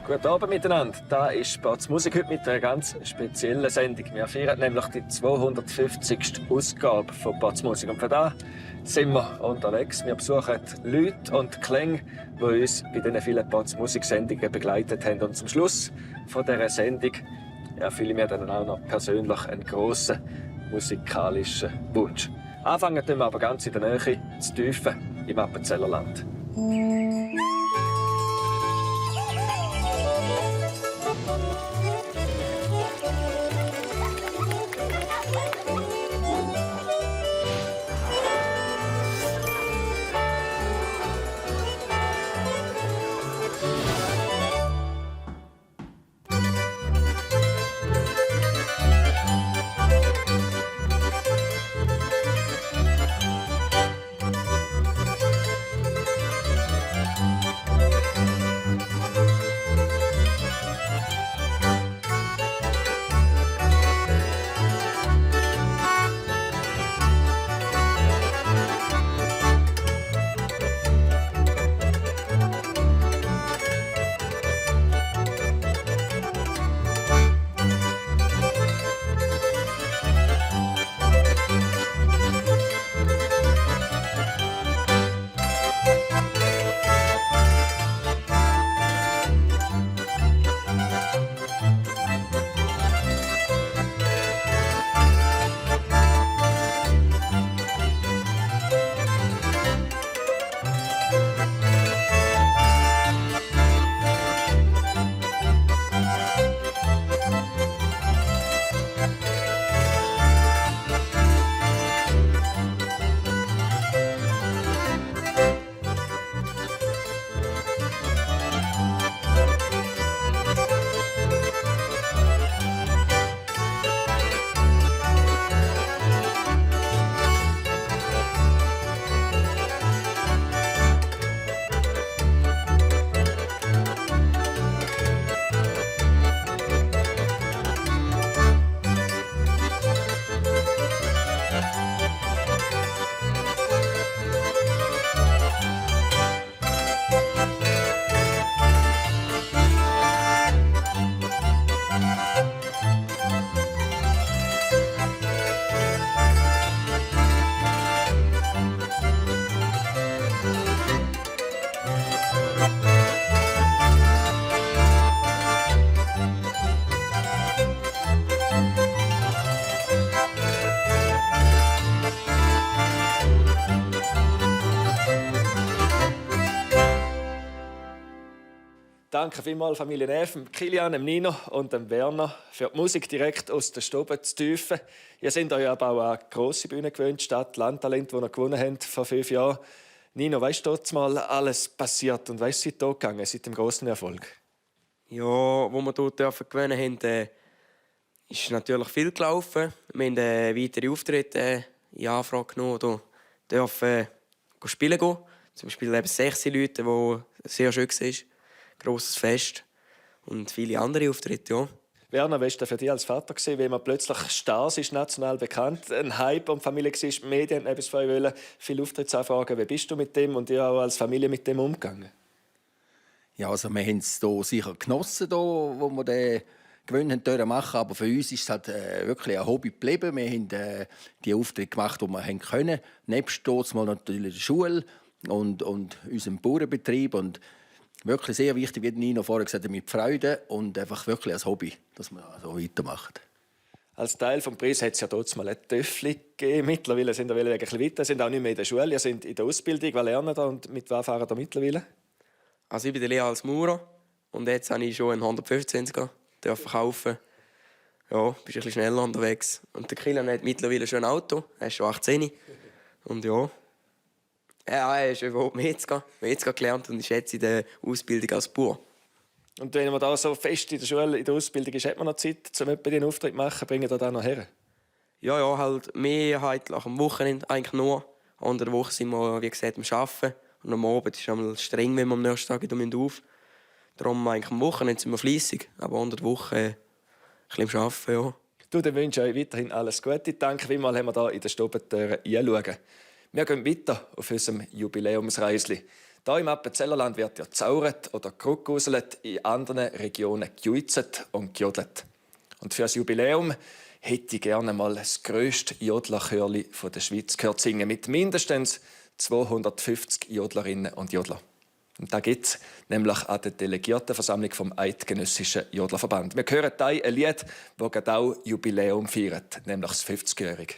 Guten Abend miteinander. Da ist Batz Musik heute mit einer ganz speziellen Sendung. Wir feiern nämlich die 250. Ausgabe von Batz Musik. Und für das sind wir unterwegs. Wir besuchen Leute und Klänge, die uns bei diesen vielen Batz Musik-Sendungen begleitet haben. Und zum Schluss von dieser Sendung erfülle wir dann auch noch persönlich einen grossen musikalischen Wunsch. Anfangen tun wir aber ganz in der Nähe, zu Tiefen im Appenzellerland. Danke vielmals Familie Neff, Kilian, Nino und Werner für die Musik direkt aus der Stube zu Tiefen. Ihr seid euch aber auch eine grosse Bühne gewöhnt, Stadt Landtalent, die ihr gewonnen habt vor 5 Jahren. Nino, weißt du dort mal alles passiert und weißt du, seit dort gegangen, seit dem grossen Erfolg? Ja, wo wir dort gewinnen haben, ist natürlich viel gelaufen. Wir haben weitere Auftritte in Anfrage genommen oder dürfen spielen gehen. Zum Beispiel eben 6 Leute, die sehr schön war. Grosses Fest und viele andere Auftritte, ja. Werner, wie war das für dich als Vater, wie man plötzlich Stars ist, national bekannt, ein Hype um die Familie war, die Medien haben etwas von euch wollen, viele Auftrittsanfragen. Wie bist du mit dem und ihr auch als Familie mit dem umgegangen? Ja, also wir haben es hier sicher genossen, wo wir den Gewinn machen konnten. Aber für uns ist es halt wirklich ein Hobby geblieben. Wir haben die Auftritte gemacht, die wir können. Nebst dort mal natürlich die Schule und unserem Bauernbetrieb. Und wirklich sehr wichtig, wie Nino vorher gesagt hat, mit Freude und einfach wirklich als Hobby, dass man so weitermacht. Als Teil des Preises hat es ja dort mal ein Töffel gegeben. Mittlerweile sind wir ein bisschen weiter, sind auch nicht mehr in der Schule, ihr seid in der Ausbildung. Was lernen ihr und mit was fahren ihr mittlerweile? Also ich bin der Lea als Maurer und jetzt habe ich schon einen 125er kaufen. Ja, bist ein bisschen schneller unterwegs. Und der Kilian hat mittlerweile schon ein Auto, er ist schon 18. Und ja, er ist überhaupt Metzger gelernt und ist jetzt in der Ausbildung als Bauer. Und wenn man da so fest in der Schule, in der Ausbildung ist, hat man noch Zeit, um etwa den Auftritt zu machen, bringen wir da noch her? Ja, halt mehrheitlich am Wochenende eigentlich nur. Unter der Woche sind wir, wie gesagt, am Arbeiten. Und am Abend ist es einmal streng, wenn wir am nächsten Tag wieder auf. Darum eigentlich am Wochenende sind wir fleissig, aber unter der Woche ein bisschen am Arbeiten, ja. Du, dann wünsche ich euch weiterhin alles Gute. Danke vielmals, haben wir hier in der Stubentüre reinschauen. Wir gehen weiter auf unserem Jubiläumsreisli. Hier im Appenzellerland wird ja gezaubert oder geruckuselt, in anderen Regionen gejuizt und gejodelt. Und für das Jubiläum hätte ich gerne mal das grösste Jodlerchörli der Schweiz gehört singen, mit mindestens 250 Jodlerinnen und Jodler. Und da gibt es nämlich an der Delegiertenversammlung vom Eidgenössischen Jodlerverband. Wir hören hier ein Lied, das gerade auch Jubiläum feiert, nämlich das 50-Jährige.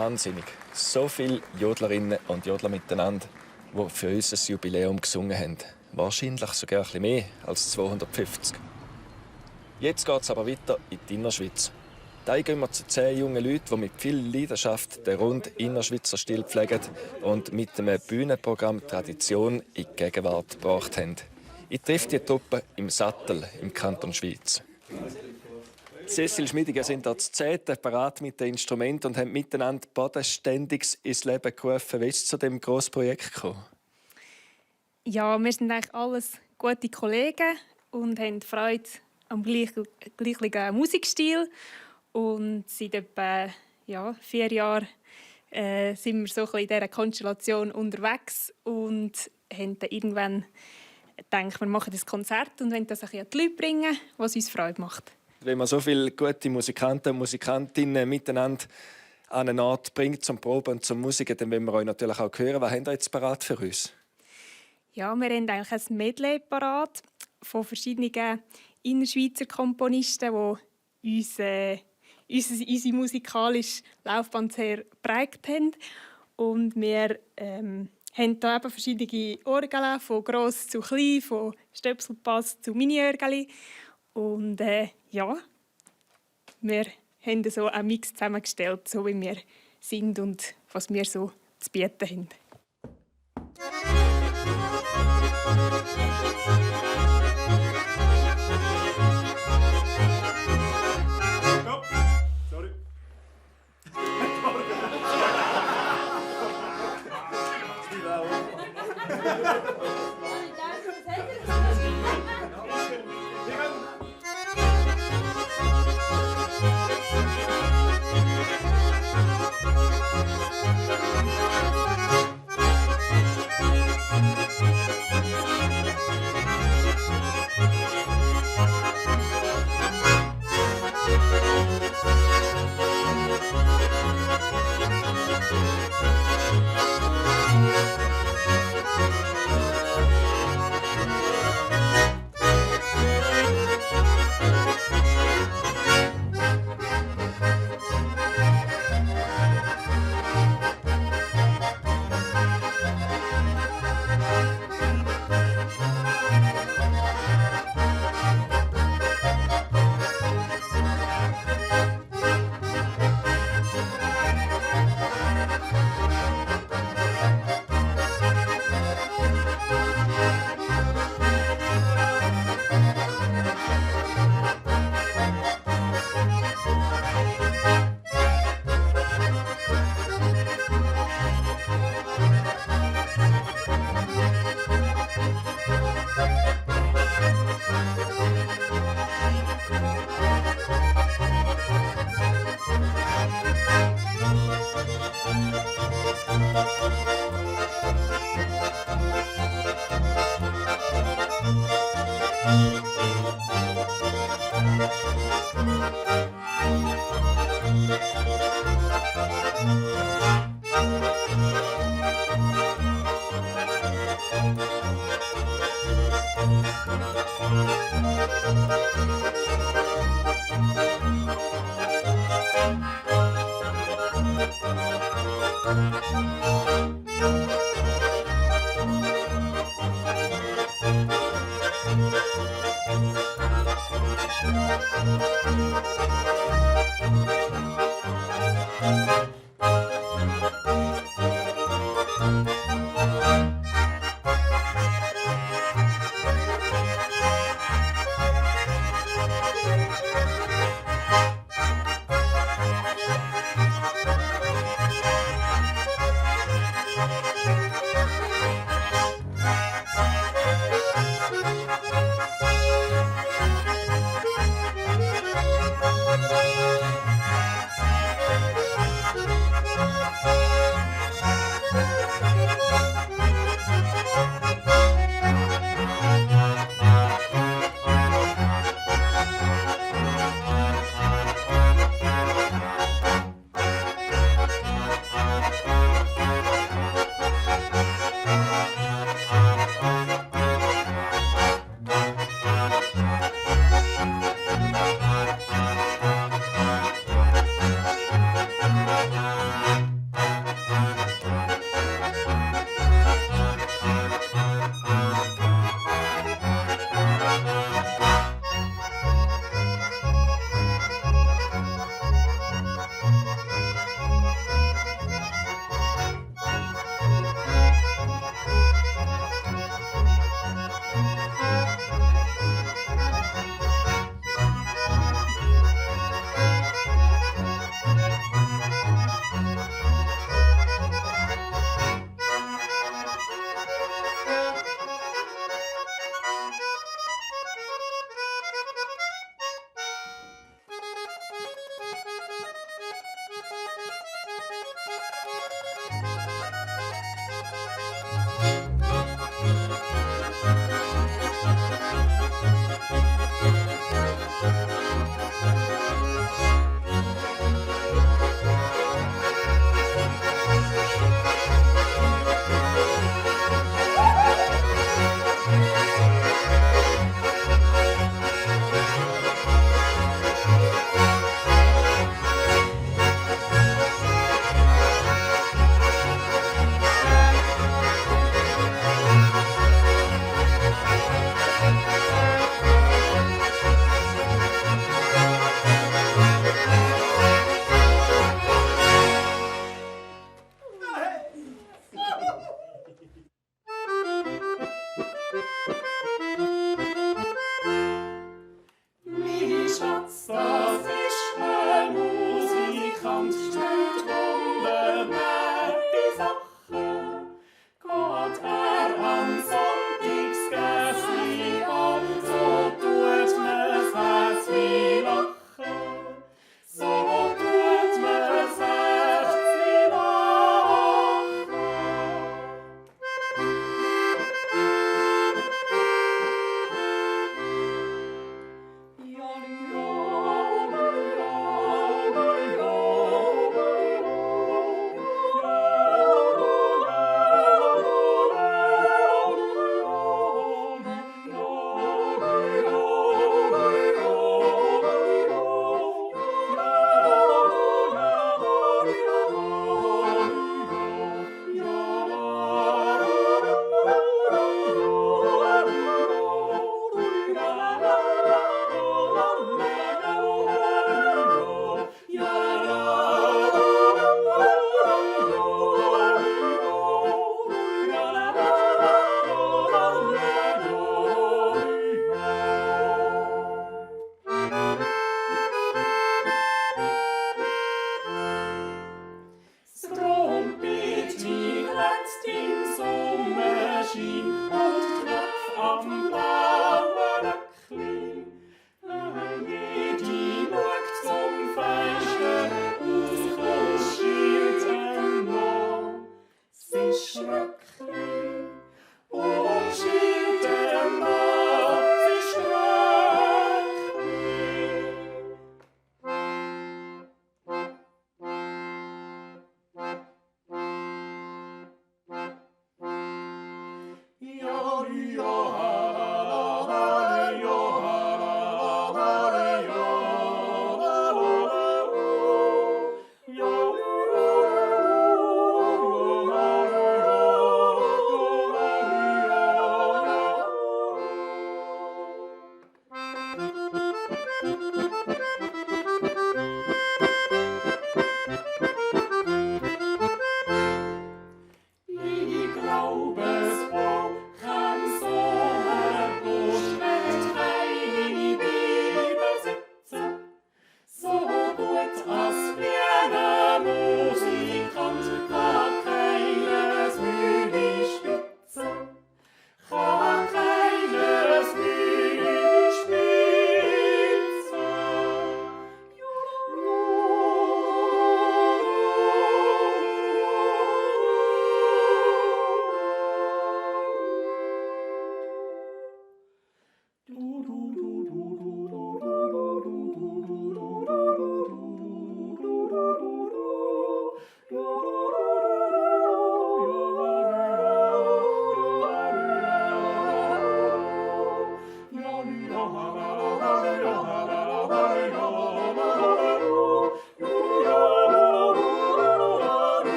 wahnsinnig. So viele Jodlerinnen und Jodler miteinander, die für uns ein Jubiläum gesungen haben. Wahrscheinlich sogar ein bisschen mehr als 250. Jetzt geht es aber weiter in die Innerschweiz. Da gehen wir zu 10 jungen Leuten, die mit viel Leidenschaft den rund Innerschweizer Stil pflegen und mit einem Bühnenprogramm Tradition in die Gegenwart gebracht haben. Ich treffe die Truppe im Sattel im Kanton Schwyz. Cecil Schmidiger sind hier zu 10 parat mit den Instrumenten und haben miteinander bodenständiges ins Leben gerufen. Wie ist es zu diesem grossen Projekt gekommen? Ja, wir sind eigentlich alles gute Kollegen und haben Freude am gleichen Musikstil. Und seit etwa 4 Jahren sind wir so ein bisschen in dieser Konstellation unterwegs und haben dann irgendwann gedacht, wir machen das Konzert und wollen das ein bisschen an die Leute bringen, was uns Freude macht. Wenn man so viele gute Musikanten und Musikantinnen miteinander an einen Ort bringt zum Proben und zum Musiken, dann wollen wir euch natürlich auch hören. Was habt ihr jetzt parat für uns? Ja, wir haben eigentlich ein Medley parat von verschiedenen Innerschweizer Komponisten, die uns unsere musikalische Laufbahn sehr geprägt haben. Und wir haben hier eben verschiedene Orgeln, von gross zu klein, von Stöpselpass zu Mini-Orgel. Und wir haben so einen Mix zusammengestellt, so wie wir sind und was wir so zu bieten haben.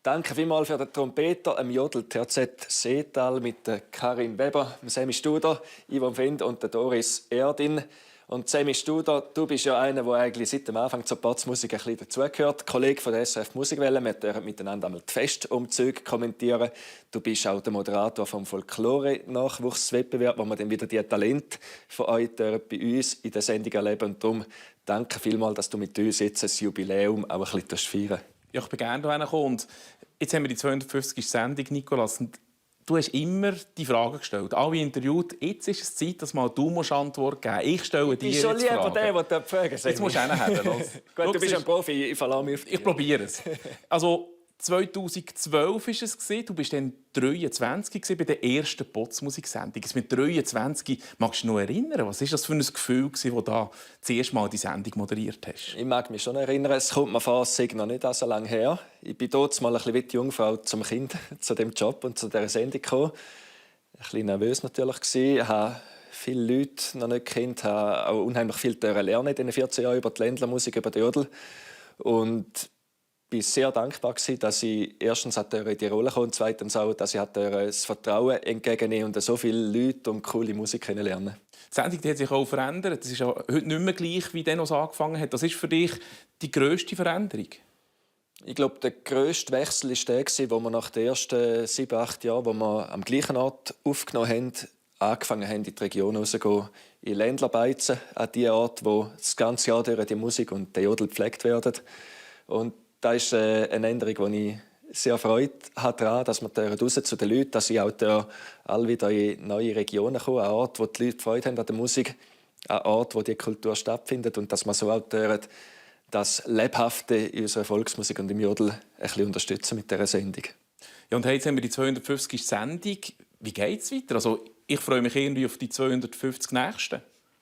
Danke vielmals für den Trompeter, im Jodel TZ Seetal mit Karin Weber, Sammy Studer, Yvonne Fend und Doris Erdin. Und Sammy Studer, du bist ja einer, der eigentlich seit dem Anfang zur Batzmusik ein bisschen dazugehört. Kollege von der SRF Musikwelle, wir dürfen miteinander einmal die Festumzüge kommentieren. Du bist auch der Moderator vom Folklore-Nachwuchswettbewerb, wo wir dann wieder die Talente von euch bei uns in der Sendung erleben. Und darum danke vielmals, dass du mit uns jetzt ein Jubiläum auch ein bisschen feiern. Ja, ich bin gerne hierher gekommen. Und jetzt haben wir die 250. Sendung, Nicolas. Und du hast immer die Fragen gestellt. Alle interviewt. Jetzt ist es Zeit, dass mal du Antwort geben musst. Ich stelle dir jetzt Fragen. Ich bin schon lieber der Fragen stellt. Jetzt musst du einen haben. Gut, du bist ein Profi, ich verlasse mich auf dich. Ich probiere es. Also, 2012 war es. Du warst dann 23 bei der ersten Potzmusik-Sendung. Mit 23 magst du dich noch erinnern? Was war das für ein Gefühl, als du da das erste Mal die Sendung moderiert hast? Ich mag mich schon erinnern, es kommt mir vor, es sei noch nicht so lange her. Ich bin dort mal ein bisschen wie die Jungfrau zum Kind, zu dem Job und zu dieser Sendung gekommen. Ein bisschen nervös natürlich gewesen. Ich habe viele Leute noch nicht gekannt, habe auch unheimlich viel lernen in den 14 Jahren über die Ländlermusik, über die Jodel. Und bin sehr dankbar gewesen, dass ich erstens in die Rolle kam und zweitens auch, dass ich das Vertrauen entgegennehmen und so viele Leute und coole Musik kennenlernen. Die Sendung hat sich auch verändert. Es ist ja heute nicht mehr gleich, wie dann, als es angefangen hat. Das ist für dich die grösste Veränderung? Ich glaube, der grösste Wechsel war der, wo wir nach den ersten 7, 8 Jahren, wo wir am gleichen Ort aufgenommen haben, angefangen haben, in die Region rauszugehen, in Ländlerbeizen, an die Ort, wo das ganze Jahr durch die Musik und der Jodel gepflegt werden. Und das ist eine Änderung, die ich sehr Freude daran, dass wir raus zu den Leuten, dass ich auch alle wieder in neue Regionen komme, an Orte, wo die Leute Freude haben an der Musik, an Orte, wo die Kultur stattfindet und dass wir so auch das Lebhafte in unserer Volksmusik und im Jodel ein bisschen unterstützen mit dieser Sendung. Ja, und jetzt haben wir die 250. Sendung. Wie geht es weiter? Also, ich freue mich irgendwie auf die 250 nächsten.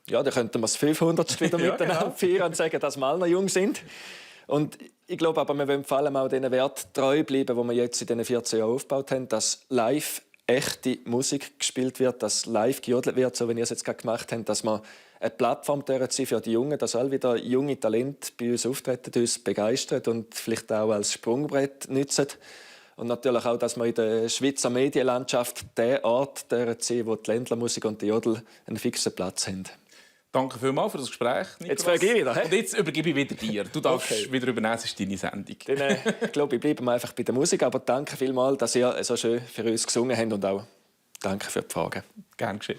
Ja, dann könnten wir das 500. wieder Ja, miteinander feiern und sagen, dass wir alle noch jung sind. Und ich glaube aber, wir wollen vor allem auch diesen Wert treu bleiben, die wir jetzt in diesen 14 Jahren aufgebaut haben, dass live echte Musik gespielt wird, dass live gejodelt wird, so wie wir es jetzt gerade gemacht haben, dass wir eine Plattform sein für die Jungen, dass all wieder junge Talente bei uns auftreten, uns begeistern und vielleicht auch als Sprungbrett nutzen. Und natürlich auch, dass wir in der Schweizer Medienlandschaft den Ort sehen, wo die Ländlermusik und die Jodel einen fixen Platz haben. Danke vielmals für das Gespräch, Nicolas. Jetzt frage ich wieder. He? Und jetzt übergebe ich wieder dir. Du darfst Okay. wieder übernehmen, es ist deine Sendung. Dann, ich glaube, ich bleibe einfach bei der Musik. Aber danke vielmals, dass ihr so schön für uns gesungen habt. Und auch danke für die Fragen. Gern geschehen.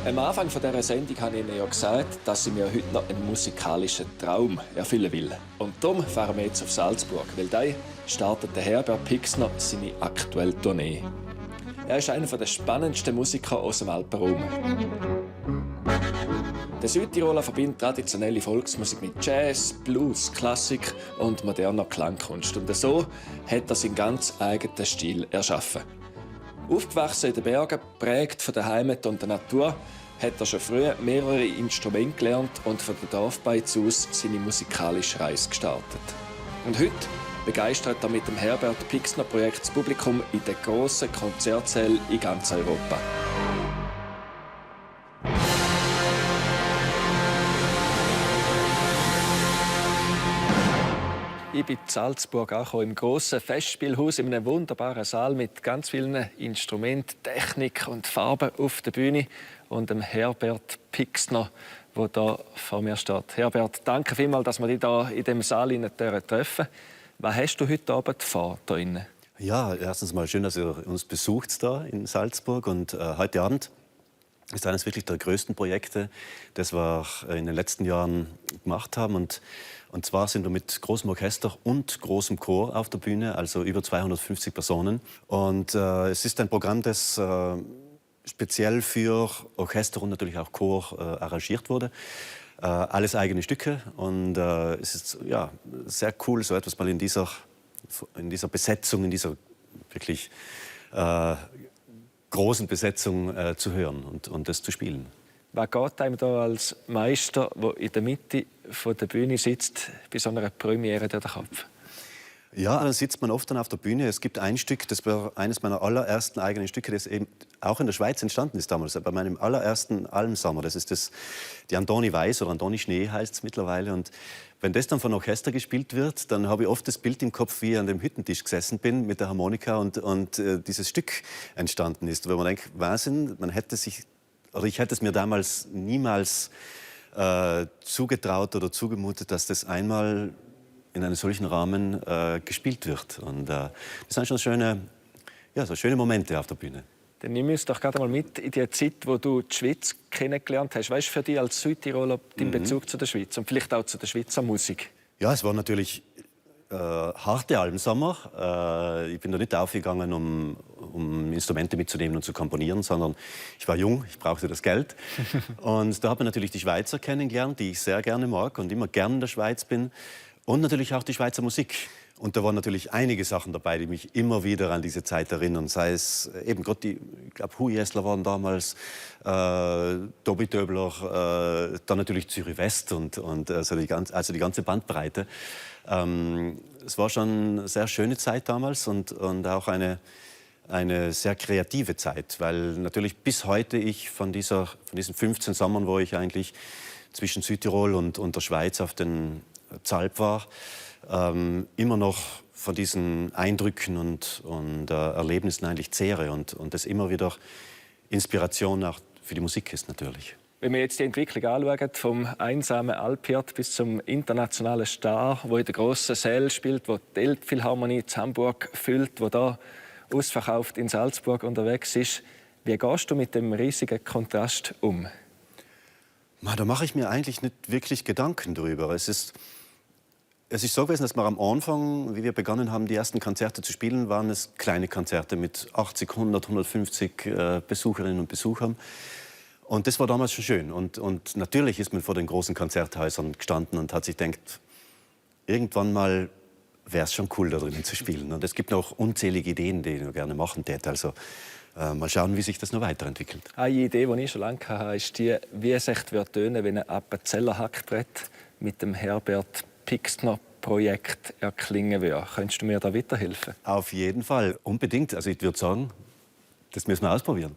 Am Anfang dieser Sendung habe ich Ihnen ja gesagt, dass ich mir heute noch einen musikalischen Traum erfüllen will. Und darum fahren wir jetzt auf Salzburg, weil da startet der Herbert Pixner seine aktuelle Tournee. Er ist einer der spannendsten Musiker aus dem Alpenraum. Der Südtiroler verbindet traditionelle Volksmusik mit Jazz, Blues, Klassik und moderner Klangkunst. Und so hat er seinen ganz eigenen Stil erschaffen. Aufgewachsen in den Bergen, geprägt von der Heimat und der Natur, hat er schon früh mehrere Instrumente gelernt und von der Dorfbeiz aus seine musikalische Reise gestartet. Und heute begeistert er mit dem Herbert Pixner Projekt das Publikum in den grossen Konzertsälen in ganz Europa. Ich bin in Salzburg angekommen, im grossen Festspielhaus, in einem wunderbaren Saal mit ganz vielen Instrumenten, Technik und Farben auf der Bühne und dem Herbert Pixner, der hier vor mir steht. Herbert, danke vielmals, dass wir dich hier in diesem Saal treffen. Was hast du heute Abend vor hier drinnen? Ja, erstens mal schön, dass ihr uns besucht da in Salzburg. Und heute Abend ist eines wirklich der größten Projekte, das wir in den letzten Jahren gemacht haben. Und zwar sind wir mit großem Orchester und großem Chor auf der Bühne, also über 250 Personen. Und es ist ein Programm, das speziell für Orchester und natürlich auch Chor arrangiert wurde. Alles eigene Stücke. Und es ist ja, sehr cool, so etwas mal in dieser Besetzung, in dieser wirklich großen Besetzung zu hören und das zu spielen. Was geht einem da als Meister, der in der Mitte der Bühne sitzt, bei so einer Premiere durch den Kopf? Ja, dann sitzt man oft dann auf der Bühne. Es gibt ein Stück, das war eines meiner allerersten eigenen Stücke, das eben auch in der Schweiz entstanden ist damals, bei meinem allerersten Almsommer. Das ist die Andoni Weiß oder Andoni Schnee heißt es mittlerweile. Und wenn das dann von Orchester gespielt wird, dann habe ich oft das Bild im Kopf, wie ich an dem Hüttentisch gesessen bin mit der Harmonika und dieses Stück entstanden ist. Wo man denkt, Wahnsinn, ich hätte es mir damals niemals zugetraut oder zugemutet, dass das einmal in einem solchen Rahmen gespielt wird. Und das sind schon schöne Momente auf der Bühne. Dann nimm uns doch gerade mal mit in die Zeit, wo du die Schweiz kennengelernt hast. Was ist für dich als Südtiroler dein Bezug zu der Schweiz und vielleicht auch zu der Schweizer Musik? Ja, es war natürlich harte Almsommer. Ich bin da nicht aufgegangen, um Instrumente mitzunehmen und zu komponieren, sondern ich war jung, ich brauchte das Geld. Und da hat man natürlich die Schweizer kennengelernt, die ich sehr gerne mag und immer gern in der Schweiz bin. Und natürlich auch die Schweizer Musik. Und da waren natürlich einige Sachen dabei, die mich immer wieder an diese Zeit erinnern. Sei es eben gerade ich glaube, Hui Essler waren damals, Tobi Döbler, dann natürlich Zürich West und also die ganze Bandbreite. Es war schon eine sehr schöne Zeit damals und auch eine sehr kreative Zeit, weil natürlich bis heute ich von diesen 15 Sommern, wo ich eigentlich zwischen Südtirol und der Schweiz auf den Zalp war, immer noch von diesen Eindrücken und Erlebnissen eigentlich zehre und das immer wieder Inspiration auch für die Musik ist natürlich. Wenn wir jetzt die Entwicklung anschauen, vom einsamen Alphirt bis zum internationalen Star, der in der grossen Säle spielt, wo die Elbphilharmonie in Hamburg füllt, wo da ausverkauft in Salzburg unterwegs ist, wie gehst du mit dem riesigen Kontrast um? Da mache ich mir eigentlich nicht wirklich Gedanken drüber. Es ist so gewesen, dass wir am Anfang, wie wir begonnen haben, die ersten Konzerte zu spielen, waren es kleine Konzerte mit 80, 100, 150 Besucherinnen und Besuchern. Und das war damals schon schön. Und natürlich ist man vor den großen Konzerthäusern gestanden und hat sich gedacht, irgendwann mal wäre es schon cool, da drinnen zu spielen. Und es gibt noch unzählige Ideen, die ich gerne machen täte. Also mal schauen, wie sich das noch weiterentwickelt. Eine Idee, die ich schon lange hatte, ist die, wie es echt tönen, wenn ein Appenzeller Hackbrett mit dem Herbert Pixner Projekt erklingen würde. Könntest du mir da weiterhelfen? Auf jeden Fall, unbedingt. Also ich würde sagen, das müssen wir ausprobieren.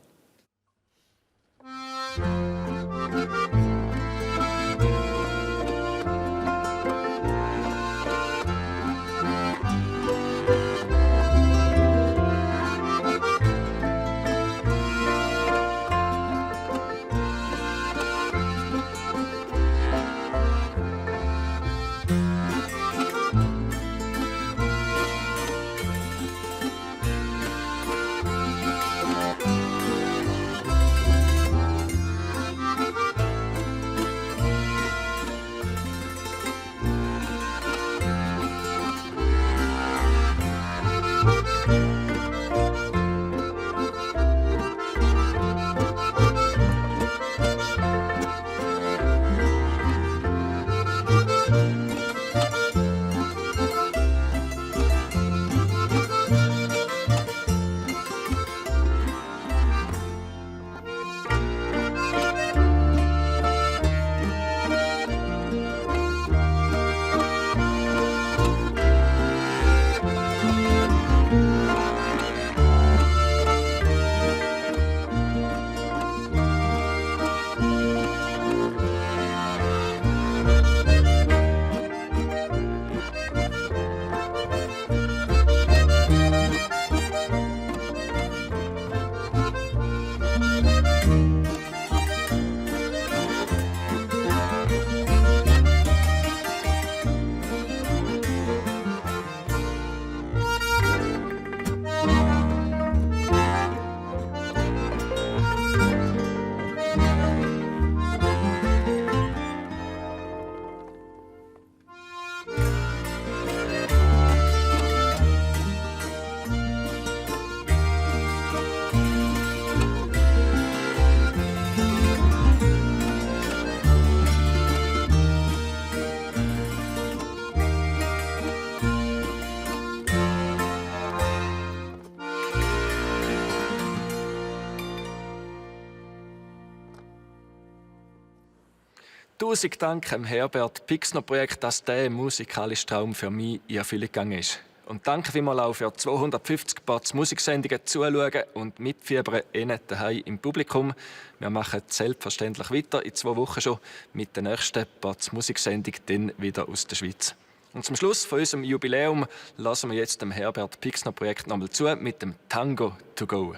Tausend Dank dem Herbert Pixner Projekt, dass dieser musikalische Traum für mich in Erfüllung gegangen ist. Und danke vielmals auch für 250 Parts Musiksendungen zuschauen und mitfiebern innen daheim im Publikum. Wir machen selbstverständlich weiter, in 2 Wochen schon, mit der nächsten Parts Musiksendung, dann wieder aus der Schweiz. Und zum Schluss von unserem Jubiläum lassen wir jetzt dem Herbert Pixner Projekt nochmal zu mit dem Tango to go.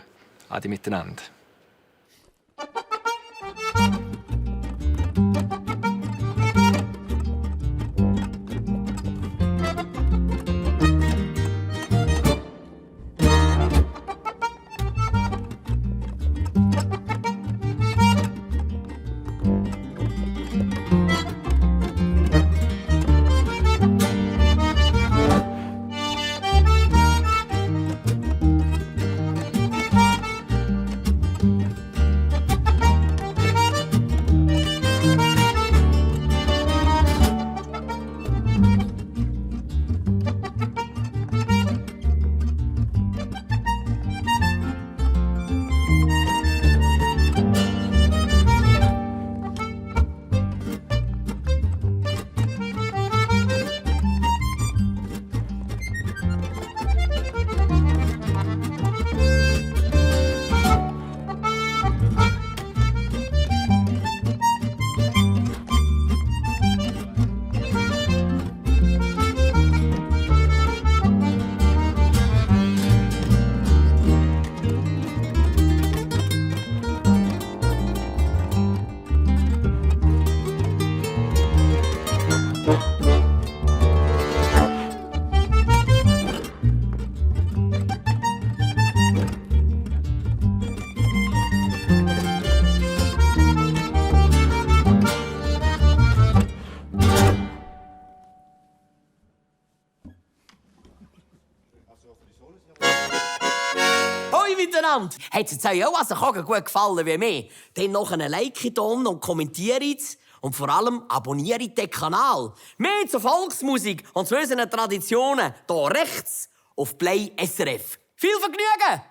Adi miteinander. miteinander. Hat es euch auch also gut gefallen wie mir? Dann noch einen Like da und kommentiert. Und vor allem abonniert den Kanal. Mehr zur Volksmusik und zu unseren Traditionen hier rechts auf Play SRF. Viel Vergnügen!